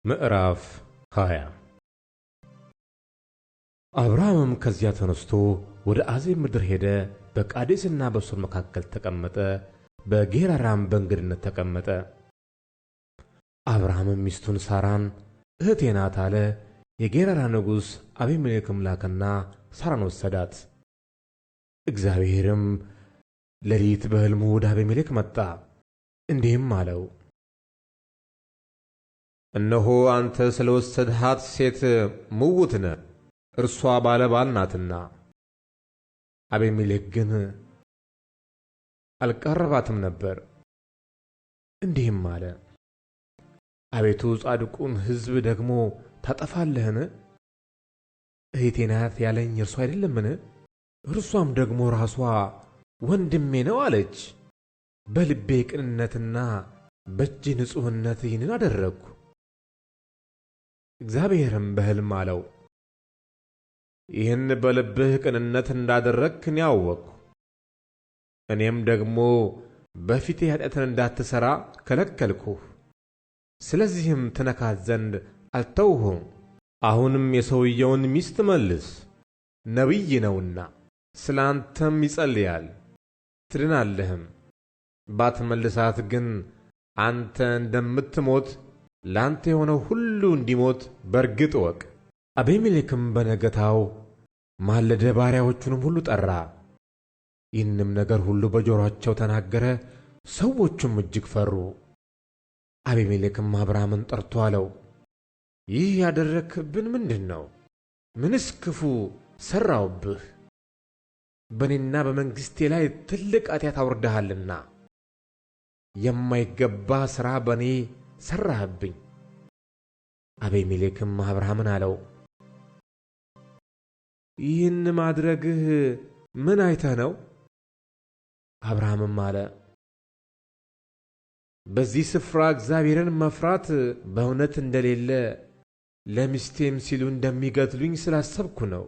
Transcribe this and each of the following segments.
ምዕራፍ 20። አብርሃምም ከዚያ ተነስቶ ወደ አዜብ ምድር ሄደ። በቃዴስና በሱር መካከል ተቀመጠ። በጌራራም በእንግድነት ተቀመጠ። አብርሃምም ሚስቱን ሳራን እህቴ ናት አለ። የጌራራ ንጉሥ አቤሜሌክም ላከና ሳራን ወሰዳት። እግዚአብሔርም ሌሊት በሕልሙ ወደ አቤሜሌክ መጣ፣ እንዲህም አለው፦ እነሆ አንተ ስለ ወሰድሃት ሴት ምውት ነህ፣ እርሷ ባለ ባል ናትና። አቤሜሌክ ግን አልቀረባትም ነበር። እንዲህም አለ፦ አቤቱ ጻድቁን ሕዝብ ደግሞ ታጠፋለህን? እህቴ ናት ያለኝ እርሱ አይደለምን? እርሷም ደግሞ ራሷ ወንድሜ ነው አለች። በልቤ ቅንነትና በእጄ ንጹሕነት ይህንን አደረግሁ። እግዚአብሔርም በሕልም አለው፣ ይህን በልብህ ቅንነት እንዳደረግህ እኔ አወቅሁ። እኔም ደግሞ በፊቴ ኃጢአትን እንዳትሠራ ከለከልሁህ። ስለዚህም ትነካት ዘንድ አልተውሁም። አሁንም የሰውየውን ሚስት መልስ፣ ነቢይ ነውና ስለ አንተም ይጸልያል፣ ትድናለህም። ባትመልሳት ግን አንተ እንደምትሞት ለአንተ የሆነው ሁሉ እንዲሞት በርግጥ እወቅ። አቤሜሌክም በነገታው ማለደ፣ ባሪያዎቹንም ሁሉ ጠራ። ይህንም ነገር ሁሉ በጆሮአቸው ተናገረ። ሰዎቹም እጅግ ፈሩ። አቤሜሌክም አብርሃምን ጠርቶ አለው፣ ይህ ያደረግህብን ምንድን ነው? ምንስ ክፉ ሠራሁብህ? በእኔና በመንግሥቴ ላይ ትልቅ ኃጢአት አውርደሃልና የማይገባ ሥራ በእኔ ሠራህብኝ። አቤሜሌክም አብርሃምን አለው፣ ይህን ማድረግህ ምን አይተህ ነው? አብርሃምም አለ፣ በዚህ ስፍራ እግዚአብሔርን መፍራት በእውነት እንደሌለ ለሚስቴም ሲሉ እንደሚገድሉኝ ስላሰብኩ ነው።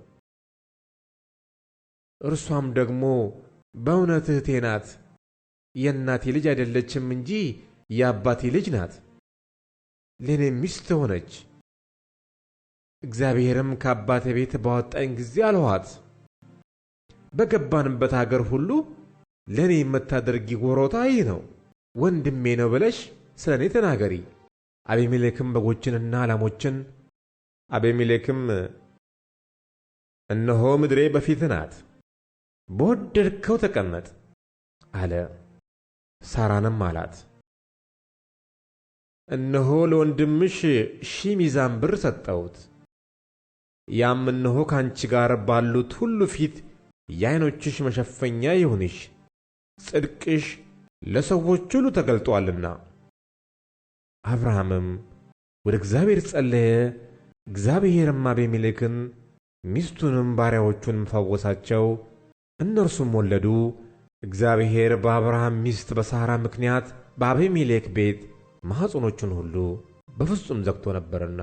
እርሷም ደግሞ በእውነት እህቴ ናት፣ የእናቴ ልጅ አይደለችም እንጂ የአባቴ ልጅ ናት፣ ለእኔም ሚስት ሆነች። እግዚአብሔርም ከአባቴ ቤት ባወጣኝ ጊዜ አልኋት፣ በገባንበት አገር ሁሉ ለእኔ የምታደርጊ ወሮታ ይህ ነው፣ ወንድሜ ነው ብለሽ ስለ እኔ ተናገሪ። አቤሜሌክም በጎችንና ላሞችን አቤሜሌክም እነሆ ምድሬ በፊትህ ናት፣ በወደድከው ተቀመጥ አለ። ሳራንም አላት፣ እነሆ ለወንድምሽ 1000 ሚዛን ብር ሰጠሁት። ያም እነሆ ከአንቺ ጋር ባሉት ሁሉ ፊት የዓይኖችሽ መሸፈኛ ይሁንሽ፣ ጽድቅሽ ለሰዎች ሁሉ ተገልጦአልና። አብርሃምም ወደ እግዚአብሔር ጸለየ። እግዚአብሔርም አቤሜሌክን ሚስቱንም ባሪያዎቹንም ፈወሳቸው፣ እነርሱም ወለዱ። እግዚአብሔር በአብርሃም ሚስት በሳራ ምክንያት በአቤሜሌክ ቤት ማኅፀኖቹን ሁሉ በፍጹም ዘግቶ ነበርና።